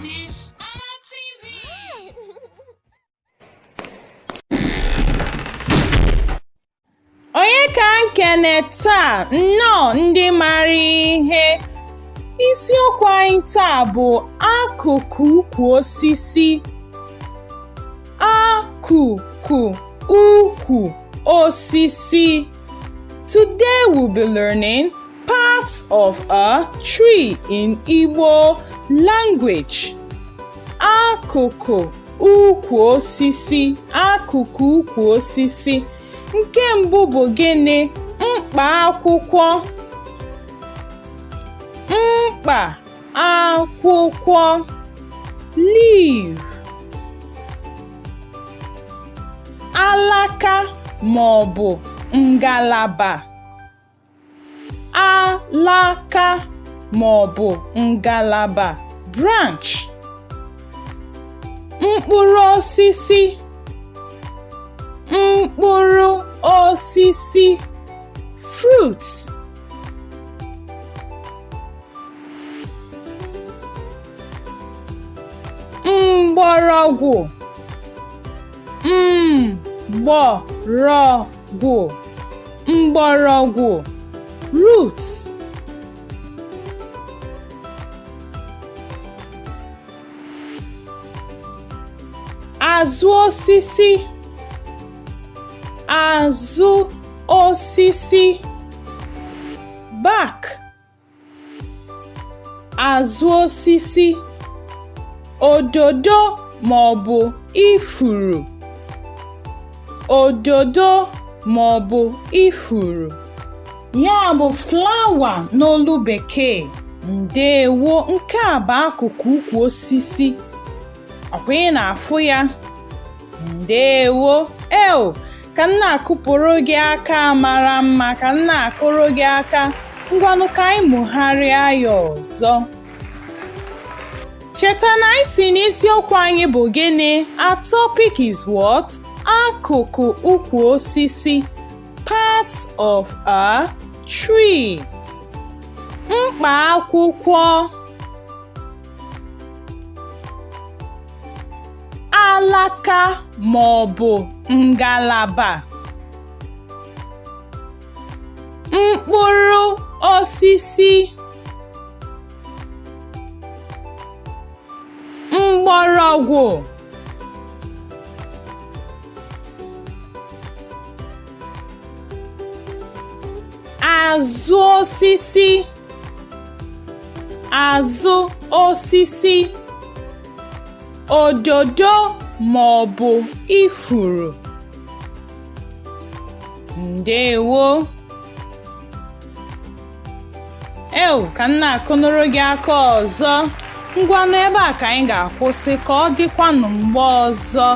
Miss Anna TV. Onye ka m kene taa? Nnọọ ndị mara ihe. Isiokwu anyị taa bụ akụkụ ukwu osisi. Akụkụ ukwu osisi. Today we'll be learning parts of a tree in Igbo language. Akụkụ ukwu osisi, akụkụ ukwu osisi. Nke mbụ bụ gịnị? Mkpa akwụkwọ. Mkpa akwụkwọ. Leaf. Alaka ma ọ bụ ngalaba. Alaka ma ọ bụ ngalaba branch. Mkpụrụ osisi. Mkpụrụ osisi fruits. Mgbọrọgwụ. Mgbọrọgwụ. Mgbọrọgwụ roots. Azụ osisi. Azụ osisi bark. Azụ osisi. Òdòdo ma ọ bụ ifuru. Òdòdo ma ọ bụ ifuru. Ya bụ flower n'olu bekee. Ndeewo, nke a bụ akụkụ ukwu osisi. Ọkwa ị na-afụ ya? Ndeewo. Eo, ka m na-akụpụrụ gị aka mara mma, ka m na-akụrụ gị aka. Ngwanụ ka anyị mụgharịa ya ọzọ. Cheta na anyị si n'isiokwu anyị bụ gịnị? Our topic is what? Akụkụ ukwu osisi. Parts of a tree. Mkpa akwụkwọ. Alaka ma ọ bụ ngalaba. Mkpụrụ osisi. Mgbọrọgwụ. Azụ osisi. Azụ osisi. Òdòdo ma ọ bụ ifuru. Ndeewo. Ew, ka m na-akụnụrụ gị aka ọzọ. Ngwanụ ebe a ka anyị ga-akwụsị ka ọ dịkwanụ mgbe ọzọ.